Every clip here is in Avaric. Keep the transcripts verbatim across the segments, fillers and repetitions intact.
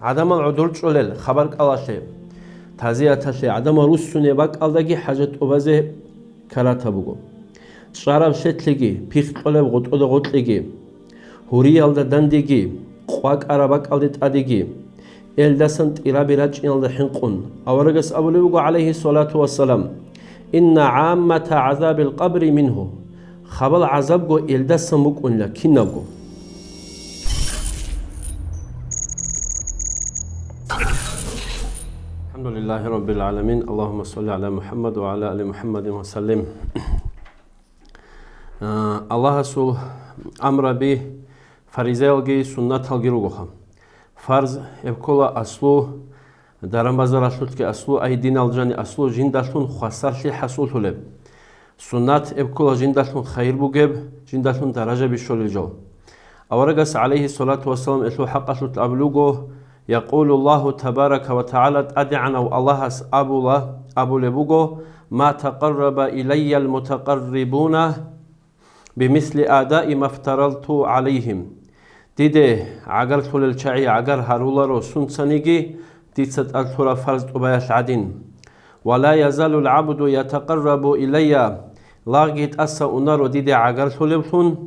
ГӀадамал гӀодор чӀолел хабар кӀалалъе, тазияталъе, гӀадамал руссунеб бакӀалдаги хӀажат тӀубазе каратаб буго. ЧӀараб лъелъиги, пихъ кьолеб гъотӀода гъоркьиги, гьуриялда дандеги, къвакӀараб бакӀалде тӀадеги, элдасан тӀираби рачӀиналда хӀинкъун, аварагас абулеб буго, гӀалайгьиссалату вассалам: «Инна гӀаммата гӀазабил къабри мингьу». Хабал гӀазабго элдасан букӀунила кинабго. АлхӀамдулиллагьи раббил гӀаламин. Аллагьумма салли гӀала МухӀаммад ва гӀала али МухӀаммадин ва саллим. А, Аллагьасул амраби фаризаялги суннаталги ругоха. Фарз эб ккола аслу, даран-базаралъулъги аслу, ай диналъ жани аслу, жиндалъун хвасарлъи хӀасуллъулеб. Суннат эб ккола жиндалъун хайир бугеб, жиндалъун даражаби щолел жо. Аварагас, гӀалайгьиссалату вассалам, гьелъул хӀакъалъулъ абулеб буго: «Якъулу Аллагьу табарака ва тагӀала», ТӀадегӀанав Аллагьас абула, абулеб буго: «Ма такъарраба илайял мутакъаррибуна бимисли адаи мафтаралту гӀалайгьим». Диде гӀагарлъулел чагӀи гӀагар гьаруларо сунцаниги дица тӀад лъураб фарз тӀубаялъ гӀадин. «Ва ла язалул гӀабду ятакъаррабу илайя», лагъги тӀаса унаро диде гӀагарлъулевлъун,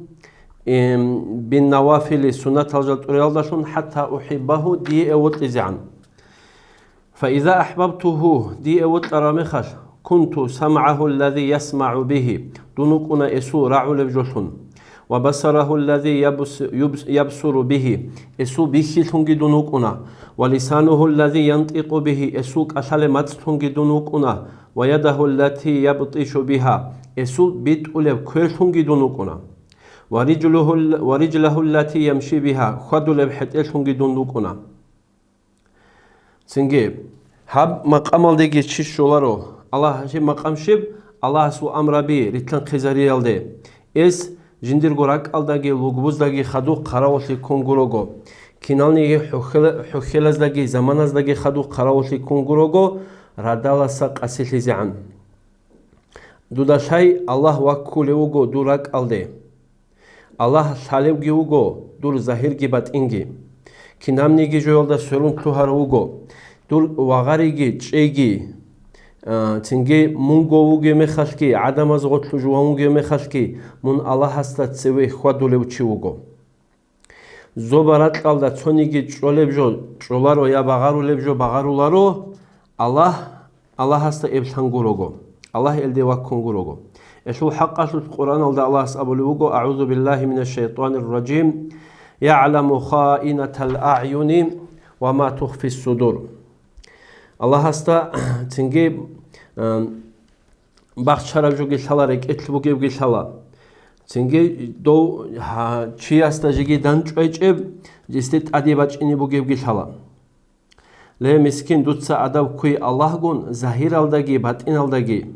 эм, биннавафили, суннатал жал тӀуриялдалъун, хӀатта ухӀиббагьу, дие эвокьизегӀан. «Фаиза ахӀбабтугьу», дие вокьараб мехалъ, «кунту самгӀагьу аллази ясмагӀу бигьи», дун вукӀуна эсул рагӀулеб жолъун, «ва басарагьу аллази ябс-, юбс-, ябсуру бигьи», эсул бихьилъунги дун вукӀуна, «ва лисанагьу аллази янтӀикъу бигьи», эсул кӀалъалеб мацӀлъунги дун вукӀуна, «ва ядагьу аллати ябтӀишу бигьа», эсул битӀулеб кверлъунги дун вукӀуна, «ва рижлагьу, ва рижлагьу аллати ямши бигьа», хьвадулеб хӀетӀелъунги дун вукӀуна. Цинги, гьаб макъамалдеги чи щоларо, Аллагь, гьеб макъам щиб? Аллагьасул амраби рилълъанхъизариялде. Эс жиндирго ракӀалдаги лугбуздаги хадуб хъаравуллъи ккун гурого, киналниги хӀухьела-, хӀухьелаздаги заманаздаги хадуб хъаравуллъи ккун гурого, радаласа къасилъизегӀан. Дуда лъай Аллагь ваккулев вуго дур ракӀалде. Аллагь лъалевги вуго дур загьирги батӀинги. Кинабниги жоялда сверун лъугьарав вуго. Дур вагъариги чӀейги, а, цинги мунго вугев мехалъги, гӀадамаз гъорлъ жуван вугев мехалъги, мун Аллагьасда цеве хьвадулев чи вуго. Зобал ракьалда цониги чӀолеб жо чӀоларо я багъарулеб жо багъаруларо, Аллагь, Аллагьасда эб лъан гурого, Аллагь элде ваккун гурого. Гьелъул хӀакъалъулъ Къуръаналда Аллагьас абулеб буго: «АгӀузу биллагьи минаш шайтанир ражим. ЯгӀламу хаинатал агӀюни ва ма тухфис судур». Аллагьасда цинги, а, бахчараб жоги лъала, рекӀелъ бугебги лъала. Цинги дов, гьа, чиясда жеги данчӀвайчӀеб, жесде тӀаде бачӀине бугебги лъала. Ле, мискин, дуца адаб ккуй Аллагьгун загьиралдаги батӀиналдаги.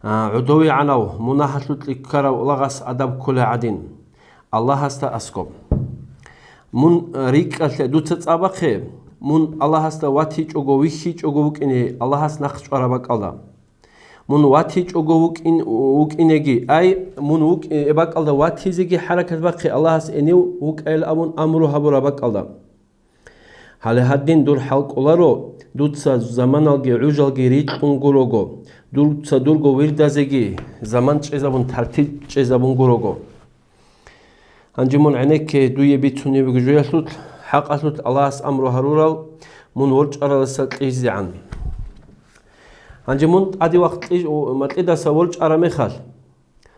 А, гӀодовегӀанав, мунагьалъукье ккарав лагъас адаб кколей гӀадин, Аллагьасда аскӀоб. Мун рикӀкӀалъе дуца цӀабахъе, мун Аллагьасда ватичӀого, вихьичӀого вукӀине Аллагьас нахъ чӀвараб бакӀалда. Мун ватичӀого вукӀин-, вукӀинеги, ай, мун вукӀ-, э, бакӀалда ватизеги хӀаракат бахъе Аллагьас гьенив вукӀайилан абун амру гьабураб бакӀалда. Гьале гьадин дур хӀал кӀоларо, дуца заманалги гӀужалги рикьун гурого, дуца дурго вирдазеги заман чӀезабун, тартиб чӀезабун гурого. Гьанже мун гӀенекке дуе бицунеб буго жоялъулъ, хӀакъалъулъ Аллагьас амру гьарурал мун ворчӀаралдаса кьижизегӀан. Гьанже мун тӀаде вахъ кьиж-, у, макьидаса ворчӀараб мехалъ,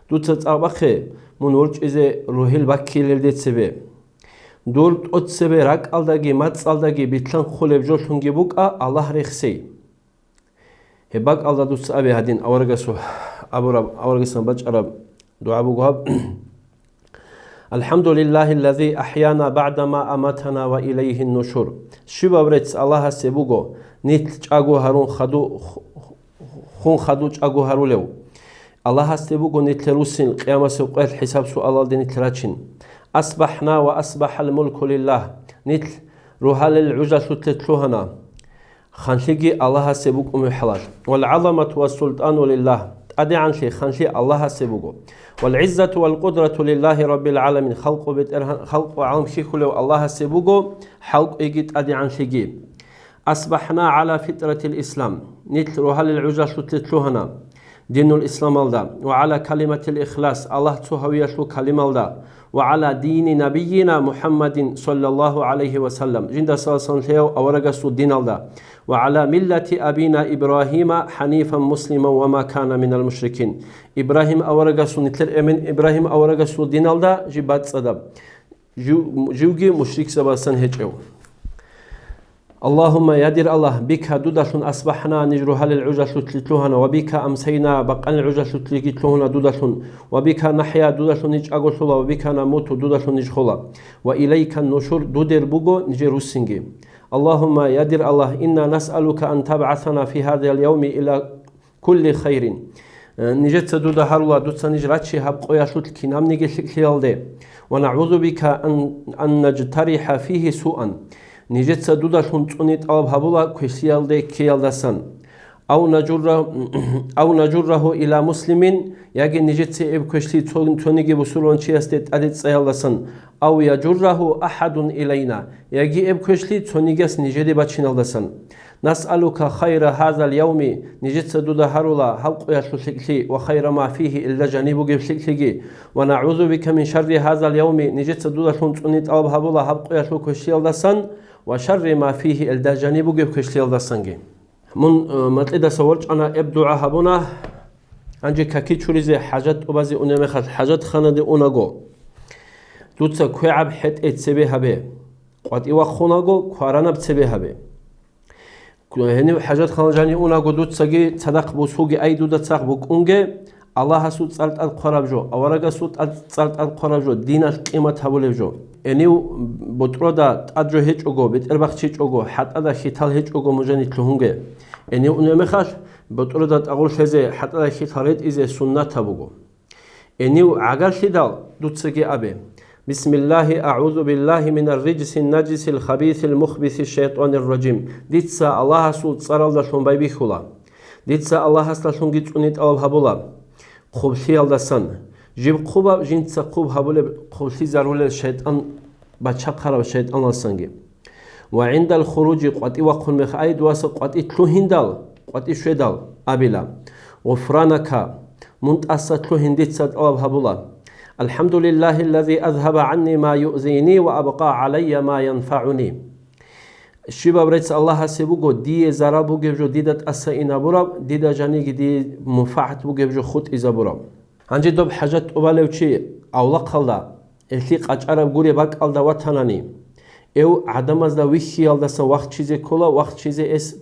дуца цӀакъ бахъе мун ворчӀизе ругьел баккилелде цебе. Дур тӀоцебе ракӀалдаги мацӀалдаги билълъанхъулеб жолъунги букӀа Аллагь рехсей. Гьеб бакӀалда дуца абе гьадин аварагасул абураб, аварагасан бачӀараб дугӀа буго гьаб: «АлхӀамдулиллагьиллази ахӀяна багӀдама аматана ва илайгьин нушур». Щибаб рецц Аллагьасе буго, нилъ чӀаго гьарун хаду-, хун хаду чӀаго гьарулев. Аллагьасде буго нилъер руссин, къиямасеб къоялъ хӀисаб-суалалде нилъ рачин. «АсбахӀна ва асбахӀал мулку лиллагь». Нилъ ругьалил гӀужалъулъе лъугьана. Ханлъиги Аллагьасе букӀун вихьалал. «Вал гӀазамату ва султӀану лиллагь». ТӀадегӀанлъи, ханлъи Аллагьасе буго. Вал гӀиззату вал къудрату лиллагьи раббил гӀаламин, халкъу бетӀергьан-, халкъу гӀалам хьихьулев Аллагьасе буго хӀалкӀвейги тӀадегӀанлъиги. АсбахӀна гӀала фитратил ислам, нилъ рогьалил гӀужалъулъе лъугьана динул исламалда, ва гӀала калиматил ихлас, Аллагь цо гьавиялъул калималда, ва гӀала дини набийина МухӀаммадин саллаллагьу гӀалайгьи ва саллам, жинда саллаллагьу гӀалайгьи ва саллам лъеяв аварагасул диналда, ва гӀала миллати абина Ибрагьима хӀанифан муслиман ва ма кана минал мушрикин. Ибрагьим аварагасул, нилъер эмен Ибрагьим аварагасул диналда жиб бацӀцӀадаб, жив-, живги мушрикзабасан гьечӀев. Аллагьумма, я дир Аллагь, бика дудалъун асбахӀна, ниж рогьалил гӀужалъулъе лъугьана, ва бика амсайна, бакъанил гӀужалъулъеги лъугьана дудалъун, ва бика нахӀя, дудалъун ниж чӀаголъула, ва бика намуту, дудалъун ниж хола, ва илайка нушур, дудер буго нижер руссинги. Аллагьумма, я дир Аллагь, инна насъалука ан табгӀасана фи гьадал явми ила кулли хайрин. Э, нижеца дуда гьарула, дуца ниж рачи гьаб къоялъулъ кинабниги лъикӀлъиялде. Ва нагӀузу бика ан, ан нажтариха фигьи суан. Нижеца дудалъун цӀуни тӀалаб гьабула квешлъиялде ккеялдасан. Ав нажурра-, ав нажуррагьу ила муслимин, яги нижеца эб квешлъи цо-, цониги бусурванчиясде тӀаде цӀеялдасан. Ав яжуррагьу ахӀадун илайна, яги эб квешлъи цонигияс нижеде бачиналдасан. Насъалука хайра гьазал явми, нижеца дуда гьарула гьаб къоялъул лъикӀлъи ва хайра ма фигьи, илда жаниб бугеб лъикӀлъиги, ва нагӀузу бика мин шарри гьазал явми, нижеца дудалъун цӀуни тӀалаб гьабула гьаб къоялъул квешлъиялдасан ва шарри ма фигьи, илда жаниб бугеб квешлъиялдасанги. Мун, э, макьидаса ворчӀана, эб дугӀа гьабуна, гьанже каки чуризе хӀажат тӀубазе унеб мехалъ хӀажатханаде унаго, дуца квегӀаб хӀетӀе цебе гьабе, къватӀив вахъунаго кваранаб цебе гьабе. Гьенив хӀажатханал жанив унаго дуцаги цадахъ бусуги ай дуда цадахъ букӀунге, Аллагьасул цӀар тӀад хъвараб жо, аварагасул тӀад-, цӀар тӀад хъвараб жо, диналъ къимат гьабулеб жо. Гьенив ботӀрода тӀад жо гьечӀого, бетӀербахчичӀого, хӀатӀада хьитал гьечӀого мужани лъугьунге. Гьенив унеб мехалъ, ботӀрода тӀагъур лъезе, хӀатӀада хьитал ретӀизе суннатаб буго. Гьенив гӀагарлъидал дуцаги абе: «Бисмиллагьи, агӀузу биллагьи минар риджсин наджисил хабисил мухбиси шайтӀанир ражим». Дица Аллагьасул цӀаралдалъун байбихьула. Дица Аллагьасдалъунги цӀуни тӀалаб гьабула хъублъиялдасан. Жиб хъубаб, жинца хъуб гьабулеб, хъублъизарулел шайтӀан, бачахъарав шайтӀаналсанги. Ва гӀиндал хуруджи, къватӀи вахъун мех, ай, дуаса къватӀи лъугьиндал, къватӀи щведал, абила: «Гъуфранака, мун тӀаса лъугьин дица тӀалаб гьабула. Алхамдулиллагьиллази азгьаба гӀанни ма юъзини ва абкъа гӀалайя ма янфагӀуни». Щибаб рецц Аллагьасе буго, дие зарал бугеб жо дида тӀаса инабураб, дида жаниги дие мунфагӀат бугеб жо хутӀизабураб. Гьанже доб хӀажат тӀубалев чи авлахъалда, гьелъи къачӀараб гуреб бакӀалда ватанани, эв гӀадамазда вихьиялдаса вахчизе ккола, вахчизе эс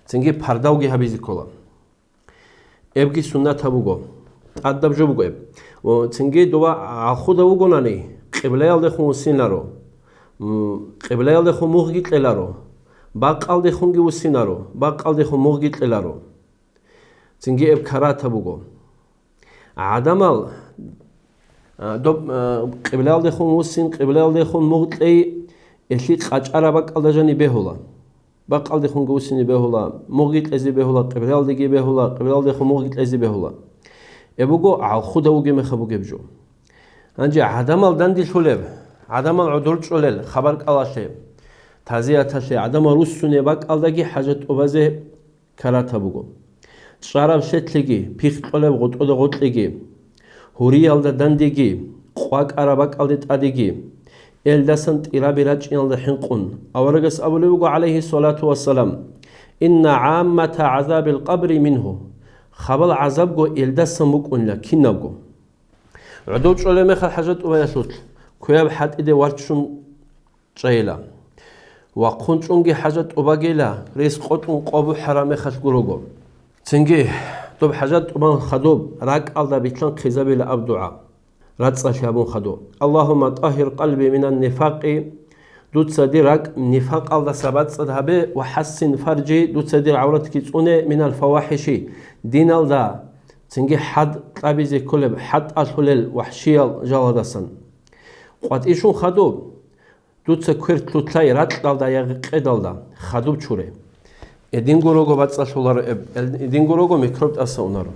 цинги пардавги гьабизе ккола. Эбги суннатаб буго. ТӀадаб жо буго эб. О, цинги дова гӀалхуда вугонани, къиблаялдехун вуссинаро. М, къиблаялдехун мугъги кьеларо. Бакъалдехунги вуссинаро, бакъалдехун мугъги кьеларо. Цинги эб каратаб буго. ГӀадамал, а, доб, а, къиблаялдехун вуссин, къиблаялдехун мугъ кьей, гьелъи къачӀараб бакӀалда жани бегьула. Бакъалдехунги вуссине бегьула, мугъги кьезе бегьула, къиблаялдеги бегьула, къиблаялдехун мугъги кьезе бегьула. Эб буго гӀалхуда вугеб мехаб бугеб жо. Гьанже гӀадамал данделъулеб, гӀадамал гӀодор чӀолел хабар кӀалалъе, тазияталъе, гӀадамал руссунеб бакӀалдаги хӀажат тӀубазе каратаб буго. ЧӀараб лъелъиги, пихъ кьолеб гъотӀода гъоркьиги, гьуриялда дандеги, къвакӀараб бакӀалде тӀадеги, элдасан тӀираби рачӀиналда хӀинкъун, аварагас абулеб буго, гӀалайгьи ссалату вассалам: «Инна гӀаммата гӀазабил къабри мингьу», хабал гӀазабго элдасан букӀунила кинабго. ГӀодов чӀолеб мехалъ хӀажат тӀубаялъулъ квеяб хӀатӀиде варччун чӀайила. Вахъун чӀунги хӀажат тӀубагейила, рес къотӀун къо бухӀараб мехалъ гурого. Цинги, доб хӀажат тӀубан хадуб, ракӀалда битлъан хъизабила аб дугӀа. РацӀцӀалъи абун хадуб: «Аллагьумма тӀагьир къалби минан нифакъи», дуца дир ракӀ нифакъалдаса бацӀцӀад гьабе, «ва хӀассин фаржи», дуца дир гӀавратги цӀуне, «минал фавахӀиши», диналда, цинги хӀад кьабизе кколеб, хӀад тӀалъулел вахӀшиял жаладасан. КъватӀишун хадуб, дуца квер лъутлъай ракьалда я гъекъедалда, хадуб чуре. Эдинго рого бацӀцӀалъуларо эб, эл-, эдинго рого микроб тӀаса унаро.